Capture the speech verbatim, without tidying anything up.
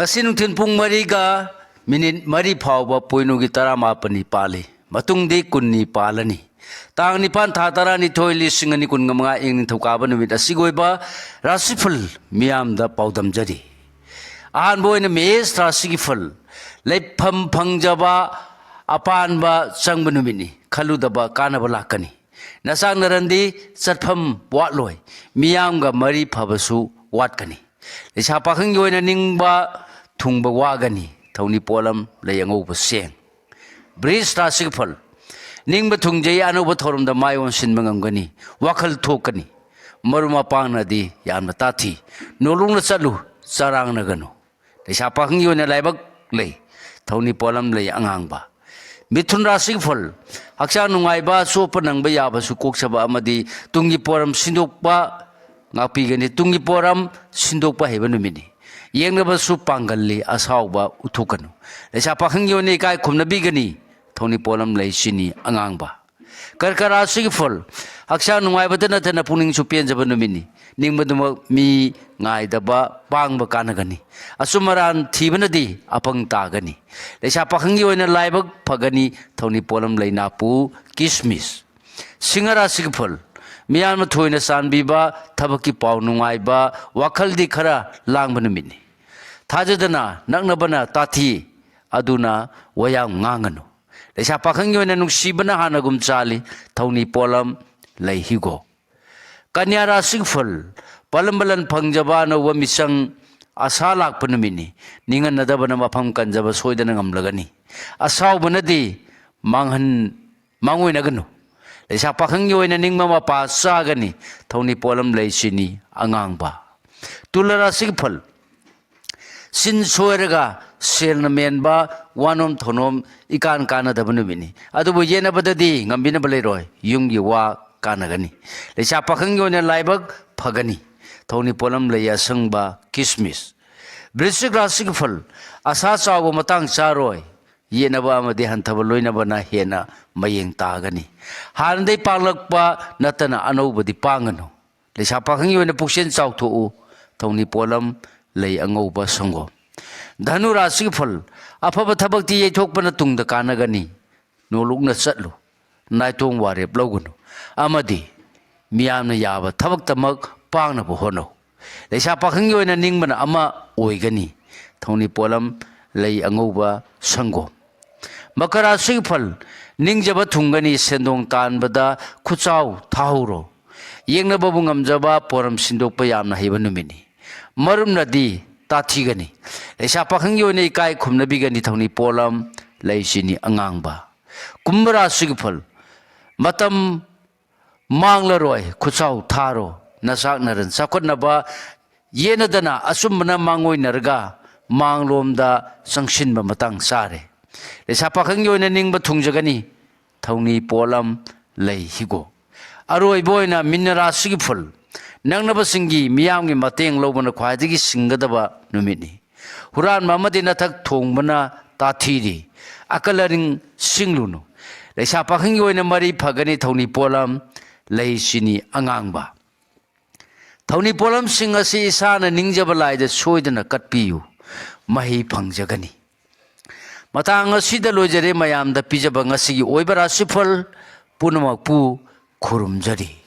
ꯉꯁꯤ ꯅꯨꯡꯊꯤꯜ ꯄꯨꯡ ꯃꯔꯤꯒ ꯃꯤꯅꯤꯠ ꯃꯔꯤ ꯐꯥꯎꯕ ꯄꯣꯏꯅꯨꯒꯤ ꯇꯔꯥꯃꯥꯄꯟꯅꯤ ꯄꯥꯜꯂꯤ꯫ ꯃꯇꯨꯡꯗꯤ ꯀꯨꯟꯅꯤ ꯄꯥꯜꯂꯅꯤ꯫ ꯇꯥꯡ ꯅꯤꯄꯥꯟ, ꯊꯥ ꯇꯔꯥꯅꯤꯊꯣꯏ, ꯂꯤꯁꯤꯡ ꯑꯅꯤ ꯀꯨꯟꯒ ꯃꯉꯥ, ꯏꯪ ꯅꯤꯡꯊꯧꯀꯥꯕ ꯅꯨꯃꯤꯠ ꯑꯁꯤꯒꯤ ꯑꯣꯏꯕ ꯔꯥꯁꯤꯐꯜ ꯃꯤꯌꯥꯝꯗ ꯄꯥꯎꯗꯝꯖꯔꯤ꯫ ꯑꯍꯥꯟꯕ ꯑꯣꯏꯅ ꯃꯦꯁ ꯔꯥꯁꯤꯒꯤ ꯐꯜ, ꯂꯩꯐꯝ ꯐꯪꯖꯕ, ꯑꯄꯥꯟꯕ ꯆꯪꯕ ꯅꯨꯃꯤꯠꯅꯤ꯫ ꯈꯜꯂꯨꯗꯕ ꯀꯥꯟꯅꯕ ꯂꯥꯛꯀꯅꯤ꯫ ꯅꯆꯥꯛ ꯅꯔꯟꯗꯤ ꯆꯠꯐꯝ ꯋꯥꯠꯂꯣꯏ꯫ ꯃꯤꯌꯥꯝꯒ ꯃꯔꯤ ꯐꯕꯁꯨ ꯋꯥꯠꯀꯅꯤ꯫ ꯂꯩꯁꯥ ꯄꯥꯈꯪꯒꯤ ꯑꯣꯏꯅ ꯅꯤꯡꯕ ꯊꯨꯡꯕ ꯋꯥꯒꯅꯤ꯫ ꯊꯧꯅꯤ ꯄꯣꯠꯂꯝ ꯂꯩ ꯑꯉꯧꯕ ꯆꯦꯡ꯫ ꯕ꯭ꯔꯤꯖ ꯔꯥꯁꯤꯒꯤ ꯐꯜ, ꯅꯤꯡꯕ ꯊꯨꯡꯖꯩ, ꯑꯅꯧꯕ ꯊꯧꯔꯝꯗ ꯃꯥꯏ ꯑꯣꯟꯁꯤꯟꯕ ꯉꯝꯒꯅꯤ꯫ ꯋꯥꯈꯜ ꯊꯣꯛꯀꯅꯤ꯫ ꯃꯔꯨꯞ ꯃꯄꯥꯡꯅꯗꯤ ꯌꯥꯝꯅ ꯇꯥꯊꯤ꯫ ꯅꯣꯂꯨꯛꯅ ꯆꯠꯂꯨ, ꯆꯔꯥꯡꯅꯒꯅꯨ꯫ ꯂꯩꯁꯥ ꯄꯥꯈꯪꯒꯤ ꯑꯣꯏꯅ ꯂꯥꯏꯕꯛ ꯂꯩ꯫ ꯊꯧꯅꯤ ꯄꯣꯠꯂꯝ ꯂꯩ ꯑꯉꯥꯡꯕ꯫ ꯃꯤꯊꯨꯟ ꯔꯥꯁꯤꯒꯤ ꯐꯜ, ꯍꯛꯆꯥꯡ ꯅꯨꯡꯉꯥꯏꯕ, ꯆꯣꯞꯄ ꯅꯪꯕ ꯌꯥꯕꯁꯨ ꯀꯣꯛꯆꯕ ꯑꯃꯗꯤ ꯇꯨꯡꯒꯤ ꯄꯣꯔꯝ ꯁꯤꯟꯗꯣꯛꯄ ꯉꯥꯛꯄꯤꯒꯅꯤ꯫ ꯇꯨꯡꯒꯤ ꯄꯣꯔꯝ ꯁꯤꯟꯗꯣꯛꯄ ꯍꯩꯕ ꯅꯨꯃꯤꯠꯅꯤ꯫ ꯌꯦꯡꯅꯕꯁꯨ ꯄꯥꯡꯒꯜꯂꯤ, ꯑꯁꯥꯎꯕ ꯎꯠꯊꯣꯛꯀꯅꯨ꯫ ꯂꯩꯁꯥ ꯄꯥꯈꯪꯒꯤ ꯑꯣꯏꯅ ꯏꯀꯥꯏ ꯈꯨꯝꯅꯕꯤꯒꯅꯤ꯫ ꯊꯧꯅꯤ ꯄꯣꯠꯂꯝ ꯂꯩ ꯆꯤꯅꯤ ꯑꯉꯥꯡꯕ꯫ ꯀꯔꯀ ꯔꯥꯁꯤꯒꯤ ꯐꯜ, ꯍꯛꯆꯥꯡ ꯅꯨꯡꯉꯥꯏꯕꯇ ꯅꯠꯇꯅ ꯄꯨꯛꯅꯤꯡꯁꯨ ꯄꯦꯟꯖꯕ ꯅꯨꯃꯤꯠꯅꯤ꯫ ꯅꯤꯡꯕꯗꯨꯃꯛ ꯃꯤ ꯉꯥꯏꯗꯕ ꯄꯥꯡꯕ ꯀꯥꯟꯅꯒꯅꯤ꯫ ꯑꯆꯨꯝ ꯑꯔꯥꯟ ꯊꯤꯕꯅꯗꯤ ꯑꯄꯪ ꯇꯥꯒꯅꯤ꯫ ꯂꯩꯁꯥ ꯄꯥꯈꯪꯒꯤ ꯑꯣꯏꯅ ꯂꯥꯏꯕꯛ ꯐꯒꯅꯤ꯫ ꯊꯧꯅꯤ ꯄꯣꯠꯂꯝ ꯂꯩ ꯅꯥꯄꯨ ꯀꯤꯁꯃꯤꯁ꯫ ꯁꯤꯡꯍ ꯔꯥꯁꯤꯒꯤ ꯐꯜ, ꯃꯤꯌꯥꯝꯅ ꯊꯣꯏꯅ ꯆꯥꯟꯕꯤꯕ, ꯊꯕꯛꯀꯤ ꯄꯥꯎ ꯅꯨꯡꯉꯥꯏꯕ, ꯋꯥꯈꯜꯗꯤ ꯈꯔ ꯂꯥꯡꯕ ꯅꯨꯃꯤꯠꯅꯤ꯫ ꯊꯥꯖꯗꯅ ꯅꯛꯅꯕꯅ ꯇꯥꯊꯤ, ꯑꯗꯨꯅ ꯋꯥꯌꯥꯝ ꯉꯥꯡꯒꯅꯨ꯫ ꯂꯩꯁꯥ ꯄꯥꯈꯪꯒꯤ ꯑꯣꯏꯅ ꯅꯨꯡꯁꯤꯕꯅ ꯍꯥꯟꯅꯒꯨꯝ ꯆꯥꯜꯂꯤ꯫ ꯊꯧꯅꯤ ꯄꯣꯠꯂꯝ ꯂꯩ ꯍꯤꯒꯣꯛ꯫ ꯀꯟꯌꯥ ꯔꯥꯁꯤꯒꯤ ꯐꯜ, ꯄꯥꯂꯝ ꯄꯥꯂꯟ ꯐꯪꯖꯕ, ꯑꯅꯧꯕ ꯃꯤꯆꯪ, ꯑꯁꯥ ꯂꯥꯛꯄ ꯅꯨꯃꯤꯠꯅꯤ꯫ ꯅꯤꯡꯍꯟꯅꯗꯕꯅ ꯃꯐꯝ ꯀꯟꯖꯕ ꯁꯣꯏꯗꯅ ꯉꯝꯂꯒꯅꯤ꯫ ꯑꯁꯥꯎꯕꯅꯗꯤ ꯃꯥꯡꯍꯟ ꯃꯥꯡꯑꯣꯏꯅꯒꯅꯨ꯫ ꯂꯩꯁꯥ ꯄꯥꯈꯪꯒꯤ ꯑꯣꯏꯅ ꯅꯤꯡꯕ ꯃꯄꯥ ꯆꯥꯒꯅꯤ꯫ ꯊꯧꯅꯤ ꯄꯣꯠꯂꯝ ꯂꯩ ꯆꯤꯅꯤ ꯑꯉꯥꯡꯕ꯫ ꯇꯨꯂꯥ ꯔꯥꯁꯤꯒꯤ ꯐꯜ, ꯁꯤꯟ ꯁꯣꯏꯔꯒ ꯁꯦꯜꯅ ꯃꯦꯟꯕ, ꯋꯥꯅꯣꯝ ꯊꯧꯅꯣꯝ ꯏꯀꯥꯟ ꯀꯥꯟꯅꯗꯕ ꯅꯨꯃꯤꯠꯅꯤ꯫ ꯑꯗꯨꯕꯨ ꯌꯦꯠꯅꯕꯗꯗꯤ ꯉꯝꯕꯤꯅꯕ ꯂꯩꯔꯣꯏ꯫ ꯌꯨꯝꯒꯤ ꯋꯥ ꯀꯥꯟꯅꯒꯅꯤ꯫ ꯂꯩꯁꯥ ꯄꯥꯈꯪꯒꯤ ꯑꯣꯏꯅ ꯂꯥꯏꯕꯛ ꯐꯒꯅꯤ꯫ ꯊꯧꯅꯤ ꯄꯣꯠꯂꯝ ꯂꯩ ꯑꯁꯪꯕ ꯀꯤꯁꯃꯤꯁ꯫ ꯕ꯭ꯔꯤꯁꯤꯛ ꯔꯥꯁꯤꯒꯤ ꯐꯜ, ꯑꯁꯥ ꯆꯥꯎꯕ ꯃꯇꯥꯡ ꯆꯥꯔꯣꯏ꯫ ꯌꯦꯠꯅꯕ ꯑꯃꯗꯤ ꯍꯟꯊꯕ ꯂꯣꯏꯅꯕꯅ ꯍꯦꯟꯅ ꯃꯌꯦꯡ ꯇꯥꯒꯅꯤ꯫ ꯍꯥꯟꯅꯗꯩ ꯄꯥꯡꯂꯛꯄ ꯅꯠꯇꯅ ꯑꯅꯧꯕꯗꯤ ꯄꯥꯡꯒꯅꯨ꯫ ꯂꯩꯁꯥ ꯄꯥꯈꯪꯒꯤ ꯑꯣꯏꯅ ꯄꯨꯛꯆꯦꯜ ꯆꯥꯎꯊꯣꯛꯎ꯫ ꯊꯧꯅꯤ ꯄꯣꯠꯂꯝ ꯂꯩ ꯑꯉꯧꯕ ꯁꯪꯒꯣꯝ꯫ ꯙꯅꯨ ꯔꯥꯁꯤꯒꯤ ꯐꯜ, ꯑꯐꯕ ꯊꯕꯛꯇꯤ ꯌꯩꯊꯣꯛꯄꯅ ꯇꯨꯡꯗ ꯀꯥꯟꯅꯒꯅꯤ꯫ ꯅꯣꯂꯨꯛꯅ ꯆꯠꯂꯨ, ꯅꯥꯏꯇꯣꯝ ꯋꯥꯔꯦꯞ ꯂꯧꯒꯅꯨ, ꯑꯃꯗꯤ ꯃꯤꯌꯥꯝꯅ ꯌꯥꯕ ꯊꯕꯛꯇꯃꯛ ꯄꯥꯡꯅꯕ ꯍꯣꯠꯅꯧ꯫ ꯂꯩꯁꯥ ꯄꯥꯈꯪꯒꯤ ꯑꯣꯏꯅ ꯅꯤꯡꯕꯅ ꯑꯃ ꯑꯣꯏꯒꯅꯤ꯫ ꯊꯧꯅꯤ ꯄꯣꯠꯂꯝ, ꯂꯩ ꯑꯉꯧꯕ, ꯁꯪꯒꯣꯝ꯫ ꯃꯀꯔ ꯔꯥꯁꯤꯒꯤ ꯐꯜ, ꯅꯤꯡꯖꯕ ꯊꯨꯡꯒꯅꯤ, ꯁꯦꯟꯗꯣꯡ ꯇꯥꯟꯕꯗ ꯈꯨꯠꯆꯥꯎ ꯊꯥꯍꯧꯔꯣ꯫ ꯌꯦꯛꯅꯕꯕꯨ ꯉꯝꯖꯕ ꯄꯣꯔꯝ ꯁꯤꯟꯗꯣꯛꯄ ꯌꯥꯝꯅ ꯍꯩꯕ ꯅꯨꯃꯤꯠꯅꯤ꯫ ꯃꯔꯨꯞꯅꯗꯤ ꯇꯥꯊꯤꯒꯅꯤ꯫ ꯂꯩꯁꯥ ꯄꯥꯈꯪꯒꯤ ꯑꯣꯏꯅ ꯏꯀꯥꯏ ꯈꯨꯝꯅꯕꯤꯒꯅꯤ꯫ ꯊꯧꯅꯤ ꯄꯣꯠꯂꯝ, ꯂꯩ ꯆꯤꯅꯤ ꯑꯉꯥꯡꯕ꯫ ꯀꯨꯝꯚ ꯔꯥꯁꯤꯒꯤ ꯐꯜ, ꯃꯇꯝ ꯃꯥꯡꯂꯔꯣꯏ, ꯈꯨꯠꯆꯥꯎ ꯊꯥꯔꯣ꯫ ꯅꯆꯥꯛ ꯅꯔꯟ ꯆꯥꯎꯈꯠꯅꯕ ꯌꯦꯠꯅꯗꯅ ꯑꯆꯨꯝꯕꯅ ꯃꯥꯡꯑꯣꯏꯅꯔꯒ ꯃꯥꯡꯂꯣꯝꯗ ꯆꯪꯁꯤꯟꯕ ꯃꯇꯥꯡ ꯆꯥꯔꯦ꯫ ꯂꯩꯁꯥ ꯄꯥꯈꯪꯒꯤ ꯑꯣꯏꯅ ꯅꯤꯡꯕ ꯊꯨꯡꯖꯒꯅꯤ꯫ ꯊꯧꯅꯤ ꯄꯣꯠꯂꯝ, ꯂꯩ ꯍꯤꯒꯣꯛ꯫ ꯑꯔꯣꯏꯕ ꯑꯣꯏꯅ ꯃꯤꯟꯅ ꯔꯥꯁꯤꯒꯤ ꯐꯜ, ꯅꯛꯅꯕꯁꯤꯡꯒꯤ ꯃꯤꯌꯥꯝꯒꯤ ꯃꯇꯦꯡ ꯂꯧꯕꯅ ꯈ꯭ꯋꯥꯏꯗꯒꯤ ꯁꯤꯡꯒꯗꯕ ꯅꯨꯃꯤꯠꯅꯤ꯫ ꯍꯨꯔꯥꯟꯕ ꯑꯃꯗꯤ ꯅꯊꯛ ꯊꯣꯡꯕꯅ ꯇꯥꯊꯤꯔꯤ꯫ ꯑꯀꯜ ꯑꯔꯤꯡ ꯁꯤꯡꯂꯨꯅꯨ꯫ ꯂꯩꯁꯥ ꯄꯥꯈꯪꯒꯤ ꯑꯣꯏꯅ ꯃꯔꯤ ꯐꯒꯅꯤ꯫ ꯊꯧꯅꯤ ꯄꯣꯠꯂꯝ, ꯂꯩ ꯆꯤꯅꯤ ꯑꯉꯥꯡꯕ꯫ ꯊꯧꯅꯤ ꯄꯣꯠꯂꯝꯁꯤꯡ ꯑꯁꯤ ꯏꯁꯥꯅ ꯅꯤꯡꯖꯕ ꯂꯥꯏꯗ ꯁꯣꯏꯗꯅ ꯀꯠꯄꯤꯌꯨ, ꯃꯍꯩ ꯐꯪꯖꯒꯅꯤ꯫ ꯃꯇꯥꯡ ꯑꯁꯤꯗ ꯂꯣꯏꯖꯔꯦ ꯃꯌꯥꯝꯗ ꯄꯤꯖꯕ ꯉꯁꯤꯒꯤ ꯑꯣꯏꯕ ꯔꯥꯁꯤꯐꯜ ꯄꯨꯝꯅꯃꯛꯄꯨ ꯈꯨꯔꯨꯝꯖꯔꯤ꯫